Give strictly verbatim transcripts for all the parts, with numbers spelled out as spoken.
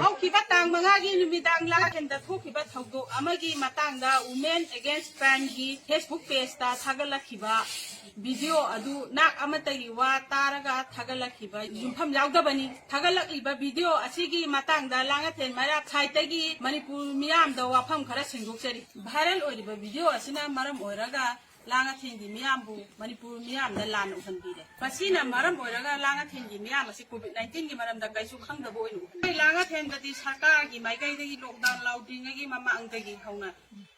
ꯍꯧꯈꯤꯕ ꯇꯥꯡ ꯃꯉꯥꯒꯤ ꯅꯨꯃꯤꯗꯥꯡ ꯂꯥꯡꯒꯦꯟꯗ ꯊꯣꯛꯈꯤꯕ ꯊꯧꯗꯣꯛ ꯑꯃꯒꯤ ꯃꯇꯥꯡꯗ Women Against Crimeꯒꯤ Facebook pageꯇ ꯊꯥꯒꯠꯂꯛꯈꯤꯕ video ꯑꯗꯨ ꯅꯥꯛ ꯑꯃꯠꯇꯒꯤ ꯋꯥ ꯇꯥꯔꯒ ꯊꯥꯒꯠꯂꯛꯈꯤꯕ ꯌꯨꯝꯐꯝ ꯌꯥꯎꯗꯕꯅꯤ꯫ ꯊꯥꯒꯠꯂꯛꯂꯤꯕ video ꯑꯁꯤꯒꯤ ꯃꯇꯥꯡꯗ ꯂꯥꯡꯉꯊꯦꯟ ꯃꯩꯔꯥ sideꯇꯒꯤ ꯃꯅꯤꯄꯨꯔ ꯃꯤꯌꯥꯝꯗ ꯋꯥꯐꯝ ꯈꯔ ꯁꯦꯡꯗꯣꯛꯆꯔꯤ꯫ Viral ꯑꯣꯏꯔꯤꯕ video ꯑꯁꯤꯅ ꯃꯔꯝ ꯑꯣꯏꯔꯒ ꯂꯥꯡꯉꯊꯦꯟꯒꯤ ꯃꯤꯌꯥꯝꯕꯨ ꯃꯅꯤꯄꯨꯔ ꯃꯤꯌꯥꯝꯗ ꯂꯥꯟꯅ ꯎꯍꯟꯕꯤꯔꯦ꯫ ꯃꯁꯤꯅ ꯃꯔꯝ ꯑꯣꯏꯔꯒ ꯂꯥꯡꯉꯊꯦꯟꯒꯤ ꯃꯤꯌꯥꯝ ꯑꯁꯤ COVID nineteenꯒꯤ ꯃꯔꯝꯗ ꯀꯩꯁꯨ ꯈꯪꯗꯕ ꯑꯣꯏꯅ ꯎꯍꯜꯂꯤ꯫ ꯂꯥꯡꯉꯊꯦꯟꯗꯗꯤ ꯁꯔꯀꯥꯔꯒꯤ ꯃꯥꯏꯀꯩꯗꯒꯤ lockdown ꯂꯥꯎꯗ꯭ꯔꯤꯉꯩꯒꯤ ꯃꯃꯥꯡꯗꯒꯤ ꯍꯧꯅ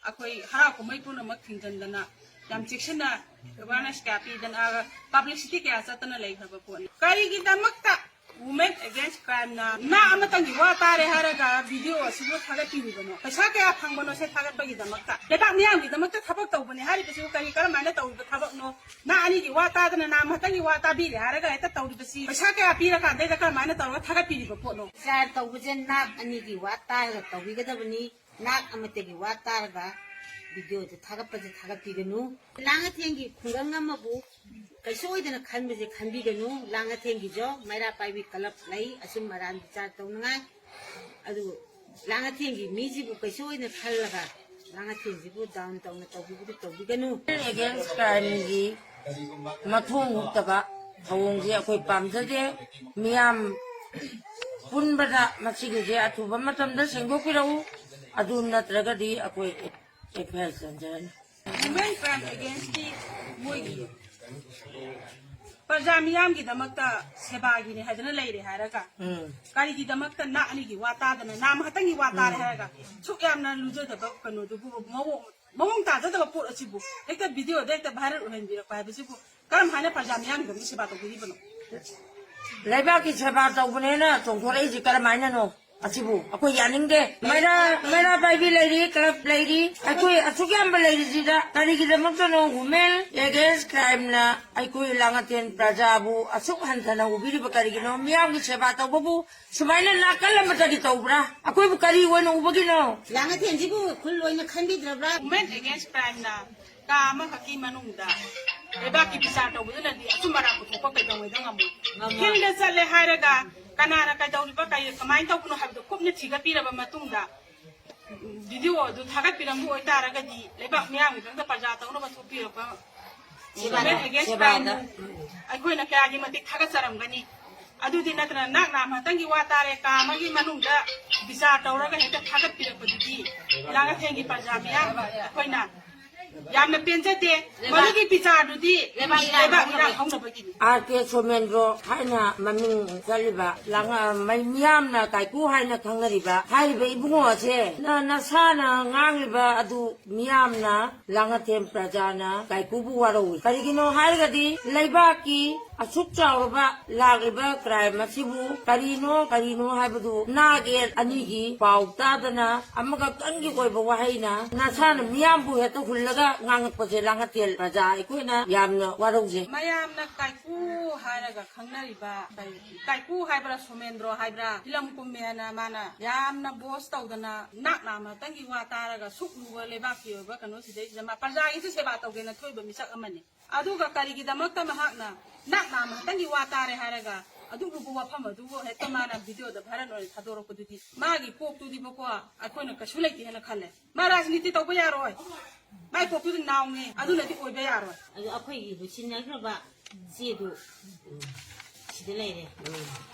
ꯑꯩꯈꯣꯏ ꯍꯔꯥꯎ ꯀꯨꯝꯍꯩ ꯄꯨꯝꯅꯃꯛ ꯊꯤꯡꯖꯤꯟꯗꯅ ꯌꯥꯝ ꯆꯦꯛꯁꯤꯟꯅ awareness ꯀꯌꯥ ꯄꯤꯗꯅ, publicity ꯀꯌꯥ ꯆꯠꯇꯅ ꯂꯩꯈ꯭ꯔꯕ ꯄꯣꯠꯅꯤ꯫ ꯀꯔꯤꯒꯤꯗꯃꯛꯇ Women Against Crimeꯅ ꯅꯥꯛ ꯑꯃꯇꯪꯒꯤ ꯋꯥ ꯇꯥꯔꯦ ꯍꯥꯏꯔꯒ video ꯑꯁꯤꯕꯨ ꯊꯥꯒꯠꯄꯤꯔꯤꯕꯅꯣ? ꯄꯩꯁꯥ ꯀꯌꯥ ꯐꯪꯕꯅꯣ ꯁꯦ ꯊꯥꯒꯠꯄꯒꯤꯗꯃꯛꯇ? ꯂꯩꯕꯥꯛ ꯃꯤꯌꯥꯝꯒꯤꯗꯃꯛꯇ ꯊꯕꯛ ꯇꯧꯕꯅꯦ ꯍꯥꯏꯔꯤꯕꯁꯤꯕꯨ ꯀꯔꯤ, ꯀꯔꯝꯍꯥꯏꯅ ꯇꯧꯔꯤꯕ ꯊꯕꯛꯅꯣ? ꯅꯥꯛ ꯑꯅꯤꯒꯤ ꯋꯥ ꯇꯥꯗꯅ ꯅꯥꯛ ꯑꯃꯇꯪꯒꯤ ꯋꯥ ꯇꯥꯕꯤꯔꯦ ꯍꯥꯏꯔꯒ ꯍꯦꯛꯇ ꯇꯧꯔꯤꯕꯁꯤ ꯄꯩꯁꯥ ꯀꯌꯥ ꯄꯤꯔꯀꯥꯟꯗꯩꯗ ꯀꯔꯝꯍꯥꯏꯅ ꯇꯧꯔꯒ ꯊꯥꯒꯠꯄꯤꯔꯤꯕ ꯄꯣꯠꯅꯣ? ꯆꯥꯔ ꯇꯧꯕꯁꯦ ꯅꯥꯛ ꯑꯅꯤꯒꯤ ꯋꯥ ꯇꯥꯔꯒ ꯇꯧꯕꯤꯒꯗꯕꯅꯤ꯫ ꯅꯥꯛ ꯑꯃꯠꯇꯒꯤ ꯋꯥ ꯇꯥꯔꯒ videoꯗ ꯊꯥꯒꯠꯄꯁꯦ ꯊꯥꯒꯠꯄꯤꯒꯅꯨ꯫ ꯂꯥꯡꯉꯊꯦꯟꯒꯤ ꯈꯨꯡꯒꯪ ꯑꯃꯕꯨ ꯀꯩꯁꯨ ꯑꯣꯏꯗꯅ ꯈꯟꯕꯁꯦ ꯈꯟꯕꯤꯒꯅꯨ꯫ ꯂꯥꯡꯉꯊꯦꯟꯒꯤꯁꯨ ꯃꯩꯔꯥ ꯄꯥꯏꯕꯤ club ꯂꯩ, ꯑꯆꯨꯝ ꯑꯔꯥꯟ ꯕꯤꯆꯥꯔ ꯇꯧꯅꯉꯥꯏ꯫ ꯑꯗꯨ ꯂꯥꯡꯉꯊꯦꯟꯒꯤ ꯃꯤꯁꯤꯕꯨ ꯀꯩꯁꯨ ꯑꯣꯏꯅ ꯈꯜꯂꯒ ꯂꯥꯡꯉꯊꯦꯟꯁꯤꯕꯨ down ꯇꯧꯅ ꯇꯧꯕꯤꯕꯗꯨ ꯇꯧꯕꯤꯒꯅꯨ꯫ Against Crimeꯒꯤ ꯃꯊꯣꯡ ꯍꯨꯛꯇꯕ ꯊꯧꯑꯣꯡꯁꯦ ꯑꯩꯈꯣꯏ ꯄꯥꯝꯖꯗꯦ꯫ ꯃꯤꯌꯥꯝ ꯄꯨꯟꯕꯗ ꯃꯁꯤꯒꯤꯁꯦ ꯑꯊꯨꯕ ꯃꯇꯝꯗ ꯁꯦꯡꯗꯣꯛꯄꯤꯔꯛꯎ꯫ ꯑꯗꯨ ꯅꯠꯇ꯭ꯔꯒꯗꯤ ꯑꯩꯈꯣꯏ FIR ꯆꯟꯖꯔꯅꯤ꯫ Women Crime Againstꯀꯤ ꯃꯣꯏꯒꯤ ꯄ꯭ꯔꯖꯥ ꯃꯤꯌꯥꯝꯒꯤꯗꯃꯛꯇ ꯁꯦꯕꯥꯒꯤꯅꯦ ꯍꯥꯏꯗꯅ ꯂꯩꯔꯦ ꯍꯥꯏꯔꯒ, ꯎꯝ꯫ ꯀꯔꯤꯒꯤꯗꯃꯛꯇ ꯅꯥꯛ ꯑꯅꯤꯒꯤ ꯋꯥ ꯇꯥꯗꯅ ꯅꯥꯝ ꯈꯛꯇꯪꯒꯤ ꯋꯥ ꯇꯥꯔꯦ ꯍꯥꯏꯔꯒ ꯁꯨꯛ ꯌꯥꯝꯅ ꯂꯨꯖꯗꯕ ꯀꯩꯅꯣꯗꯨꯕꯨ ꯃꯑꯣꯡ, ꯃꯑꯣꯡ ꯇꯥꯖꯗꯕ ꯄꯣꯠ ꯑꯁꯤꯕꯨ ꯍꯦꯛꯇ videoꯗ ꯍꯦꯛꯇ viral ꯑꯣꯏꯍꯟꯕꯤꯔꯛꯄ ꯍꯥꯏꯕꯁꯤꯕꯨ ꯀꯔꯝ ꯍꯥꯏꯅ ꯄ꯭ꯔꯖꯥ ꯃꯤꯌꯥꯝꯒꯤꯗꯃꯛꯇ ꯁꯦꯕꯥ ꯇꯧꯕꯤꯔꯤꯕꯅꯣ? ꯂꯩꯕꯥꯛꯀꯤ ꯁꯦꯕꯥ ꯇꯧꯕꯅꯦꯅ ꯆꯣꯡꯊꯣꯔꯛꯏꯁꯤ ꯀꯔꯝꯍꯥꯏꯅꯅꯣ? ꯑꯁꯤꯕꯨ ꯑꯩꯈꯣꯏ ꯌꯥꯅꯤꯡꯗꯦ꯫ ꯃꯩꯔꯥ, ꯃꯩꯔꯥ ꯄꯥꯏꯕꯤ ꯂꯩꯔꯤ, club ꯂꯩꯔꯤ, ꯑꯩꯈꯣꯏ ꯑꯁꯨꯛ ꯌꯥꯝꯕ ꯂꯩꯔꯤꯁꯤꯗ ꯀꯔꯤꯒꯤꯗꯃꯛꯇꯅꯣ Women Against Crimeꯅ ꯑꯩꯈꯣꯏ ꯂꯥꯡꯉꯊꯦꯟ ꯄ꯭ꯔꯖꯥꯕꯨ ꯑꯁꯨꯛ ꯍꯟꯊꯅ ꯎꯕꯤꯔꯤꯕ ꯀꯔꯤꯒꯤꯅꯣ? ꯃꯤꯌꯥꯝꯒꯤ ꯁꯦꯕꯥ ꯇꯧꯕꯕꯨ ꯁꯨꯃꯥꯏꯅ ꯅꯥꯀꯜ ꯑꯃꯗꯒꯤ ꯇꯧꯕ꯭ꯔꯥ? ꯑꯩꯈꯣꯏꯕꯨ ꯀꯔꯤ ꯑꯣꯏꯅ ꯎꯕꯒꯤꯅꯣ? ꯂꯥꯡꯉꯊꯦꯟꯁꯤꯕꯨ ꯈꯨꯜ ꯑꯣꯏꯅ ꯈꯟꯕꯤꯗ꯭ꯔꯕ꯭ꯔꯥ? Women Against Crimeꯅ ꯀꯥ ꯑꯃꯈꯛꯀꯤ ꯃꯅꯨꯡꯗ ꯂꯩꯕꯥꯛꯀꯤ ꯕꯤꯆꯥꯔ ꯇꯧꯕꯗꯨꯅꯗꯤ ꯑꯆꯨꯝ ꯑꯔꯥꯟ ꯄꯨꯊꯣꯛꯄ ꯀꯩꯗꯧꯉꯩꯗ ꯉꯝꯃꯣꯏ꯫ ꯐꯤꯜꯗ ꯆꯠꯂꯦ ꯍꯥꯏꯔꯒ ꯀꯅꯥꯅ ꯀꯩꯗꯧꯔꯤꯕ, ꯀꯩ, ꯀꯃꯥꯏꯅ ꯇꯧꯕꯅꯣ ꯍꯥꯏꯕꯗꯣ ꯀꯨꯞꯅ ꯊꯤꯒꯠꯄꯤꯔꯕ ꯃꯇꯨꯡꯗ, ꯚꯤꯗꯤꯑꯣ ꯑꯗꯨ ꯊꯥꯒꯠꯄꯤꯔꯝꯕ ꯑꯣꯏꯇꯥꯔꯒꯗꯤ ꯂꯩꯕꯥꯛ ꯃꯤꯌꯥꯝꯒꯤꯗꯃꯛꯇ ꯄ꯭ꯔꯖꯥ ꯇꯧꯅꯕ ꯊꯣꯛꯄꯤꯔꯛꯄ ꯁꯦꯕꯥꯗ, ꯃꯦꯟ ꯑꯦꯒꯦꯟꯁ ꯁꯦꯕꯥꯗ꯫ ꯀ꯭ꯔꯥꯏꯝꯕꯨ ꯑꯩꯈꯣꯏꯅ ꯀꯌꯥꯒꯤ ꯃꯇꯤꯛ ꯊꯥꯒꯠꯆꯔꯝꯒꯅꯤ꯫ ꯑꯗꯨꯗꯤ ꯅꯠꯇꯅ ꯅꯥꯛ ꯅꯥꯝ ꯈꯛꯇꯪꯒꯤ ꯋꯥ ꯇꯥꯔꯦ, ꯀꯥ ꯑꯃꯒꯤ ꯃꯅꯨꯡꯗ ꯕꯤꯆꯥꯔ ꯇꯧꯔꯒ ꯍꯦꯛꯇ ꯊꯥꯒꯠꯄꯤꯔꯛꯄꯗꯨꯗꯤ ꯂꯥꯡꯉꯊꯦꯜꯒꯤ ꯄ꯭ꯔꯖꯥ ꯃꯤꯌꯥꯝ ꯑꯩꯈꯣꯏꯅ ꯌꯥꯝꯅ ꯄꯦꯟꯖꯗꯦ꯫ ꯃꯗꯨꯒꯤ ꯕꯤꯆꯥꯔꯗꯨꯗꯤ ꯂꯩꯕꯥꯛ ꯏꯔꯥꯡ ꯂꯩꯕꯥꯛ ꯏꯔꯥꯡ ꯍꯧꯅꯕꯒꯤꯅꯤ꯫ ꯑꯥꯔ ꯀꯦ ꯁꯣꯃꯦꯟꯗ꯭ꯔꯣ ꯍꯥꯏꯅ ꯃꯃꯤꯡ ꯆꯠꯂꯤꯕ, ꯂꯥꯡꯉ-, ꯃꯩ-, ꯃꯤꯌꯥꯝꯅ ꯀꯥꯏꯀꯨ ꯍꯥꯏꯅ ꯈꯪꯅꯔꯤꯕ ꯍꯥꯏꯔꯤꯕ ꯏꯕꯨꯡꯉꯣ ꯑꯁꯦ ꯅ-, ꯅꯁꯥꯅ ꯉꯥꯡꯂꯤꯕ ꯑꯗꯨ ꯃꯤꯌꯥꯝꯅ, ꯂꯥꯡꯉꯊꯦꯜ ꯄ꯭ꯔꯖꯥꯅ ꯀꯥꯏꯀꯨꯕꯨ ꯋꯥꯔꯧꯏ꯫ ꯀꯔꯤꯒꯤꯅꯣ ꯍꯥꯏꯔꯒꯗꯤ ꯂꯩꯕꯥꯛꯀꯤ ꯑꯁꯨꯛ ꯆꯥꯎꯔꯕ ꯂꯥꯛꯂꯤꯕ ꯀ꯭ꯔꯥꯏꯝ ꯑꯁꯤꯕꯨ ꯀꯔꯤꯅꯣ, ꯀꯔꯤꯅꯣ ꯍꯥꯏꯕꯗꯨ ꯅꯥꯛ ꯌꯦꯠ ꯑꯅꯤꯒꯤ ꯄꯥꯎ ꯇꯥꯗꯅ ꯑꯃꯈꯛꯇꯪꯒꯤ ꯑꯣꯏꯕ ꯋꯥꯍꯩꯅ ꯅꯁꯥꯅ ꯃꯤꯌꯥꯝꯕꯨ ꯍꯦꯛꯇ ꯍꯨꯜꯂꯒ ꯉꯥꯡꯉꯛꯄꯁꯦ ꯂꯥꯡꯉꯊꯦꯜ ꯄ꯭ꯔꯖꯥ ꯑꯩꯈꯣꯏꯅ ꯌꯥꯝꯅ ꯋꯥꯔꯧꯖꯩ꯫ ꯃꯌꯥꯝꯅ ꯀꯥꯏꯀꯨ ꯍꯥꯏꯔꯒ ꯈꯪꯅꯔꯤꯕ ꯀꯩ-, ꯀꯥꯏꯀꯨ ꯍꯥꯏꯕ꯭ꯔꯥ, ꯁꯣꯃꯦꯟꯗ꯭ꯔꯣ ꯍꯥꯏꯕ꯭ꯔꯥ, ꯐꯤꯂꯝ ꯀꯨꯝꯃꯦꯅ ꯃꯥꯅ ꯌꯥꯝꯅ ꯕꯣꯁ ꯇꯧꯗꯅ ꯅꯥꯛ ꯅꯥꯝ ꯈꯛꯇꯪꯒꯤ ꯋꯥ ꯇꯥꯔꯒ ꯁꯨꯛ ꯂꯨꯕ ꯂꯩꯕꯥꯛꯀꯤ ꯑꯣꯏꯕ ꯀꯩꯅꯣꯁꯤꯗꯩꯁꯤꯗ ꯃꯥ ꯄ꯭ꯔꯖꯥꯒꯤꯁꯨ ꯁꯦꯕꯥ ꯇꯧꯒꯦꯅ ꯊꯣꯛꯏꯕ ꯃꯤꯁꯛ ꯑꯃꯅꯤ꯫ ꯑꯗꯨꯒ ꯀꯔꯤꯒꯤꯗꯃꯛꯇ ꯃꯍꯥꯛꯅ ꯅꯥꯛ ꯅꯥꯝ ꯈꯛꯇꯪꯒꯤ ꯋꯥ ꯇꯥꯔꯦ ꯍꯥꯏꯔꯒ ꯑꯗꯨꯒꯨꯝꯕ ꯋꯥꯐꯝ ꯑꯗꯨꯕꯨ ꯍꯦꯛꯇ ꯃꯥꯅ ꯚꯤꯗꯤꯑꯣꯗ ꯚꯥꯏꯔꯦꯜ ꯑꯣꯏꯅ ꯊꯥꯗꯣꯔꯛꯄꯗꯨꯗꯤ ꯃꯥꯒꯤ ꯀꯣꯛꯇꯨꯗꯤꯕꯀꯣ ꯑꯩꯈꯣꯏꯅ ꯀꯩꯁꯨ ꯂꯩꯇꯦ ꯍꯥꯏꯅ ꯈꯜꯂꯦ꯫ ꯃꯥ ꯔꯥꯖꯅꯤꯇꯤ ꯇꯧꯕ ꯌꯥꯔꯣꯏ꯫ ꯃꯥꯏ ꯀꯣꯛꯇꯨꯗꯤ ꯅꯥꯎꯅꯤ꯫ ꯑꯗꯨꯅꯗꯤ ꯑꯣꯏꯕ ꯌꯥꯔꯣꯏ꯫ ꯑꯗꯨ ꯑꯩꯈꯣꯏꯒꯤ ꯂꯣꯏꯁꯤꯟꯅꯈ꯭ꯔꯕ ꯆꯦꯗꯨ ꯁꯤꯗ ꯂꯩꯔꯦ꯫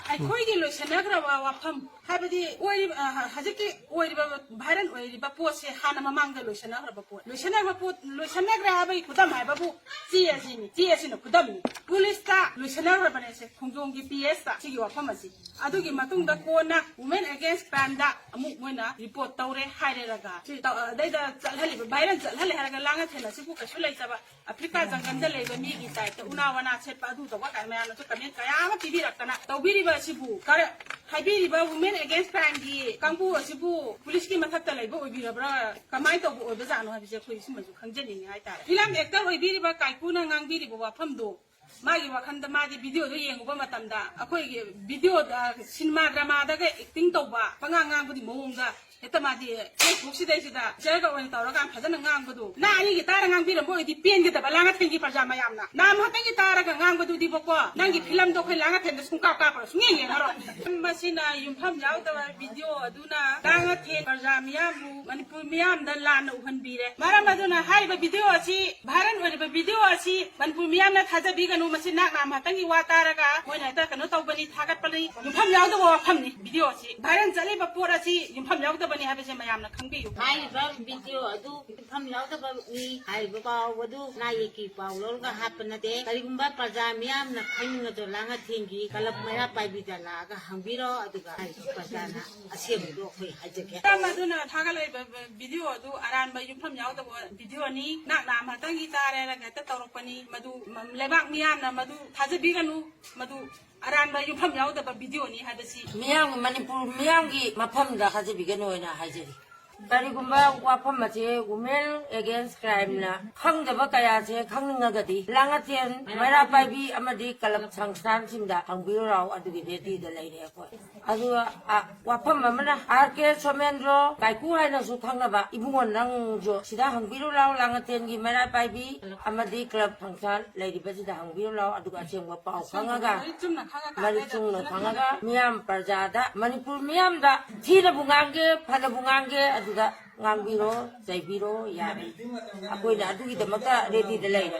ꯑꯩꯈꯣꯏꯒꯤ ꯂꯣꯏꯁꯤꯟꯅꯈ꯭ꯔꯕ ꯋꯥꯐꯝ ꯍꯥꯏꯕꯗꯤ ꯑꯣꯏꯔꯤꯕ, ꯑ, ꯍꯧꯖꯤꯛꯀꯤ ꯑꯣꯏꯔꯤꯕ, ꯚꯥꯏꯔꯦꯜ ꯑꯣꯏꯔꯤꯕ ꯄꯣꯠꯁꯦ ꯍꯥꯟꯅ ꯃꯃꯥꯡꯗ ꯂꯣꯏꯁꯤꯟꯅꯈ꯭ꯔꯕ ꯄꯣꯠ, ꯂꯣꯏꯁꯤꯟꯅꯈ꯭ꯔꯕ ꯄꯣꯠ, ꯂꯣꯏꯁꯤꯟꯅꯈ꯭ꯔꯦ ꯍꯥꯏꯕꯒꯤ ꯈꯨꯗꯝ ꯍꯥꯏꯕꯕꯨ ꯆꯦ ꯑꯁꯤꯅꯤ꯫ ꯆꯦ ꯑꯁꯤꯅ ꯈꯨꯗꯝꯅꯤ꯫ ꯄꯨꯂꯤꯁꯇ ꯂꯣꯏꯁꯤꯟꯅꯈ꯭ꯔꯕꯅꯦ ꯁꯦ, ꯈꯣꯡꯖꯣꯝꯒꯤ ꯄꯤ ꯑꯦꯁꯇ ꯁꯤꯒꯤ ꯋꯥꯐꯝ ꯑꯁꯤ꯫ ꯑꯗꯨꯒꯤ ꯃꯇꯨꯡꯗ ꯀꯣꯟꯅ Women Against Crime ꯗ ꯑꯃꯨꯛ ꯃꯣꯏꯅ ꯔꯤꯄꯣꯔꯠ ꯇꯧꯔꯦ ꯍꯥꯏꯔꯦꯔꯒ ꯁꯤ ꯇꯧ-, ꯑꯗꯩꯗ ꯆꯠꯍꯜꯂꯤꯕ, ꯚꯥꯏꯔꯦꯜ ꯆꯠꯍꯜꯂꯦ ꯍꯥꯏꯔꯒ ꯂꯥꯡꯉꯊꯦꯜ ꯑꯁꯤꯕꯨ ꯀꯩꯁꯨ ꯂꯩꯇꯕ ꯑꯐ꯭ꯔꯤꯀꯥ ꯖꯪꯒꯜꯗ ꯂꯩꯕ ꯃꯤꯒꯤ ꯇꯥꯏꯞꯇ ꯎꯅꯥ ꯋꯥꯅꯥ ꯁꯦꯠꯄ ꯑꯗꯨ ꯇꯧꯕ ꯀꯥꯏꯅ ꯃꯌꯥꯝꯅꯁꯨ ꯀꯃꯦꯟ ꯀꯌꯥ ꯑꯃ ꯄꯤꯕꯤꯔꯛꯇꯅ ꯇꯧꯕꯤꯔꯤꯕ ꯑꯁꯤꯕꯨ ꯀꯔ-, ꯍꯥꯏꯕꯤꯔꯤꯕ Women Against Crime ꯒꯤ ꯀꯥꯡꯕꯨ ꯑꯁꯤꯕꯨ ꯄꯨꯂꯤꯁꯀꯤ ꯃꯊꯛꯇ ꯂꯩꯕ ꯑꯣꯏꯕꯤꯔꯕ꯭ꯔꯥ, ꯀꯃꯥꯏꯅ ꯇꯧꯕ ꯑꯣꯏꯕꯖꯥꯠꯅꯣ ꯍꯥꯏꯕꯁꯦ ꯑꯩꯈꯣꯏ ꯁꯤꯃꯁꯨ ꯈꯪꯖꯅꯤꯡꯉꯤ ꯍꯥꯏꯇꯥꯔꯦ꯫ ꯐꯤꯂꯝ ꯑꯦꯛꯇꯔ ꯑꯣꯏꯕꯤꯔꯤꯕ ꯀꯥꯏꯀꯨꯅ ꯉꯥꯡꯕꯤꯔꯤꯕ ꯋꯥꯐꯝꯗꯣ ꯃꯥꯒꯤ ꯋꯥꯈꯜꯗ ꯃꯥꯗꯤ ꯚꯤꯗꯤꯑꯣꯗꯣ ꯌꯦꯡꯉꯨꯕ ꯃꯇꯝꯗ ꯑꯩꯈꯣꯏꯒꯤ ꯚꯤꯗꯤꯑꯣꯗ, ꯁꯤꯅꯦꯃꯥ ꯗ꯭ꯔꯃꯥꯗꯒ ꯑꯦꯛꯇꯤꯡ ꯇꯧꯕ ꯄꯉꯥꯡ ꯉꯥꯡꯕꯒꯤ ꯃꯑꯣꯡꯗ ꯍꯦꯛꯇ ꯃꯥꯗꯤ Facebook ꯁꯤꯗꯩꯁꯤꯗ ꯆꯦꯌꯔꯒ ꯑꯣꯏꯅ ꯇꯧꯔꯀꯥꯟ ꯐꯖꯅ ꯉꯥꯡꯕꯗꯣ, ꯅꯪ ꯑꯅꯤꯒꯤ ꯇꯥꯔ ꯉꯥꯡꯕꯤꯔꯝꯕ ꯑꯣꯏꯗꯤ ꯄꯦꯟꯒꯗꯕ, ꯂꯥꯡꯉꯊꯦꯜꯒꯤ ꯄ꯭ꯔꯖꯥ ꯃꯌꯥꯝꯅ꯫ ꯅꯍꯥꯟ ꯍꯥꯛꯇꯪꯒꯤ ꯇꯥꯔꯒ ꯉꯥꯡꯕꯗꯨꯗꯤꯕꯀꯣ, ꯅꯪꯒꯤ ꯐꯤꯂꯝꯗꯣ ꯑꯩꯈꯣꯏ ꯂꯥꯡꯉꯊꯦꯜꯗ ꯁꯨꯡꯀꯥꯞ ꯀꯥꯞꯄꯔꯣꯏ, ꯁꯨꯡꯌꯦꯡ ꯌꯦꯡꯉꯔꯣꯏ꯫ ꯃꯁꯤꯅ ꯌꯨꯝꯐꯝ ꯌꯥꯎꯗꯕ ꯚꯤꯗꯤꯑꯣ ꯑꯗꯨꯅ ꯂꯥꯡꯉꯊꯦꯜ ꯄ꯭ꯔꯖꯥ ꯃꯤꯌꯥꯝꯕꯨ ꯃꯅꯤꯄꯨꯔ ꯃꯤꯌꯥꯝꯗ ꯂꯥꯟꯅ ꯎꯍꯟꯕꯤꯔꯦ꯫ ꯃꯔꯝ ꯑꯗꯨꯅ ꯍꯥꯏꯔꯤꯕ ꯚꯤꯗꯤꯑꯣ ꯑꯁꯤ, ꯚꯥꯏꯔꯦꯜ ꯑꯣꯏꯔꯤꯕ ꯚꯤꯗꯤꯑꯣ ꯑꯁꯤ ꯃꯅꯤꯄꯨꯔ ꯃꯤꯌꯥꯝꯅ ꯊꯥꯖꯕꯤꯒꯅꯨ꯫ ꯃꯁꯤ ꯅꯥꯛ ꯅꯥꯝ ꯉꯥꯛꯇꯪꯒꯤ ꯋꯥ ꯇꯥꯔꯒ ꯃꯣꯏꯅ ꯍꯦꯛꯇ ꯀꯩꯅꯣ ꯇꯧꯕꯅꯤ, ꯊꯥꯒꯠꯄꯅꯤ꯫ ꯌꯨꯝꯐꯝ ꯌꯥꯎꯗꯕ ꯋꯥꯐꯝꯅꯤ ꯚꯤꯗꯤꯑꯣ ꯑꯁꯤ꯫ ꯚꯥꯏꯔꯦꯜ ꯆꯠꯂꯤꯕ ꯄꯣꯠ ꯑꯁꯤ ꯌꯨꯝꯐꯝ ꯌꯥꯎꯗꯕꯅꯤ ꯍꯥꯏꯕꯁꯦ ꯃꯌꯥꯝꯅ ꯈꯪꯕꯤꯌꯨ꯫ ꯍꯥꯏꯔꯤꯕ ꯚꯤꯗꯤꯑꯣ ꯑꯗꯨ ꯌꯨꯝꯐꯝ ꯌꯥꯎꯗꯕꯅꯤ ꯍꯥꯏꯔꯤꯕ ꯄꯥꯎ ꯑꯗꯨ ꯅꯥ ꯌꯦꯛꯀꯤ ꯄꯥꯎ ꯂꯧꯔꯒ ꯍꯥꯞꯄ ꯅꯠꯇꯦ꯫ ꯀꯔꯤꯒꯨꯝꯕ ꯄ꯭ꯔꯖꯥ ꯃꯤꯌꯥꯝꯅ ꯈꯪꯅꯤꯡꯉꯁꯨ ꯂꯥꯡꯉꯊꯦꯜꯒꯤ ꯀꯂꯕ ꯃꯩꯔꯥ ꯄꯥꯏꯕꯤꯗ ꯂꯥꯛꯑꯒ ꯍꯪꯕꯤꯔꯣ, ꯑꯗꯨꯒ ꯍꯥꯏꯔꯤꯕ ꯄ꯭ꯔꯖꯥꯅ ꯑꯁꯦꯡꯕꯗꯣ ꯑꯩꯈꯣꯏ ꯍꯥꯏꯖꯒꯦ꯫ ꯃꯔꯝ ꯑꯗꯨꯅ ꯊꯥꯒꯠꯂꯛꯏꯕ ꯚꯤꯗꯤꯑꯣ ꯑꯗꯨ ꯑꯔꯥꯟꯕ ꯌꯨꯝꯐꯝ ꯌꯥꯎꯗꯕ ꯚꯤꯗꯤꯑꯣꯅꯤ꯫ ꯅꯥꯛ ꯅꯥꯝ ꯉꯥꯛꯇꯪꯒꯤ ꯇꯥꯔꯦ ꯍꯥꯏꯔꯒ ꯍꯦꯛꯇ ꯇꯧꯔꯛꯄꯅꯤ꯫ ꯃꯗꯨ ꯂꯩꯕꯥꯛ ꯃꯤꯌꯥꯝꯅ ꯃꯗꯨ ꯊꯥꯖꯕꯤꯒꯅꯨ꯫ ꯃꯗꯨ ꯑꯔꯥꯟꯕ ꯌꯨꯝꯐꯝ ꯌꯥꯎꯗꯕ ꯚꯤꯗꯤꯑꯣꯅꯤ ꯍꯥꯏꯕꯁꯤ ꯃꯤꯌꯥꯝ, ꯃꯅꯤꯄꯨꯔ ꯃꯤꯌꯥꯝꯒꯤ ꯃꯐꯝꯗ ꯊꯥꯖꯕꯤꯒꯅꯨ ꯍꯥꯏꯅ ꯍꯥꯏꯖꯔꯤ꯫ ꯀꯔꯤꯒꯨꯝꯕ ꯋꯥꯐꯝ ꯑꯁꯦ Women Against Crime ꯅ ꯈꯪꯗꯕ ꯀꯌꯥꯁꯦ ꯈꯪꯅꯤꯡꯉꯒꯗꯤ ꯂꯥꯡꯉꯊꯦꯜ ꯃꯩꯔꯥ ꯄꯥꯏꯕꯤ ꯑꯃꯗꯤ ꯀꯂꯕ ꯁꯪꯁꯊꯥꯟꯁꯤꯡꯗ ꯍꯪꯕꯤꯌꯨ ꯂꯥꯎ, ꯑꯗꯨꯒꯤ ready ꯗ ꯂꯩꯔꯦ ꯑꯩꯈꯣꯏ꯫ ꯑꯗꯨꯒ, ꯑ, ꯋꯥꯐꯝ ꯑꯃꯅ, ꯑꯥꯔ ꯀꯦ ꯁꯣꯃꯦꯟꯗ꯭ꯔꯣ ꯀꯥꯏꯀꯨ ꯍꯥꯏꯅꯁꯨ ꯈꯪꯅꯕ ꯏꯕꯨꯡꯉꯣ, ꯅꯪꯁꯨ ꯁꯤꯗ ꯍꯪꯕꯤꯔꯨ ꯂꯥꯎ, ꯂꯥꯡꯉꯊꯦꯜꯒꯤ ꯃꯩꯔꯥ ꯄꯥꯏꯕꯤ ꯑꯃꯗꯤ ꯀ꯭ꯂꯕ ꯐꯪꯁꯟ ꯂꯩꯔꯤꯕꯁꯤꯗ ꯍꯪꯕꯤꯔꯨ ꯂꯥꯎ, ꯑꯗꯨꯒ ꯑꯁꯦꯡꯕ ꯄꯥꯎ ꯈꯪꯉꯒ, ꯃꯔꯤꯛ ꯆꯨꯝꯅ ꯈꯪꯉꯒ, ꯃꯔꯤꯛ ꯆꯨꯝꯅ ꯈꯪꯉꯒ, ꯃꯤꯌꯥꯝ ꯄ꯭ꯔꯖꯥꯗ, ꯃꯅꯤꯄꯨꯔ ꯃꯤꯌꯥꯝꯗ ꯊꯤꯅꯕꯨ ꯉꯥꯡꯒꯦ, ꯐꯅꯕꯨ ꯉꯥꯡꯒꯦ, ꯑꯗꯨꯗ ꯉꯥꯡꯕꯤꯔꯣ, ꯆꯩꯕꯤꯔꯣ, ꯌꯥꯔꯦ꯫ ꯑꯩꯈꯣꯏꯅ ꯑꯗꯨꯒꯤꯗꯃꯛꯇ ready ꯗ ꯂꯩꯔꯦ꯫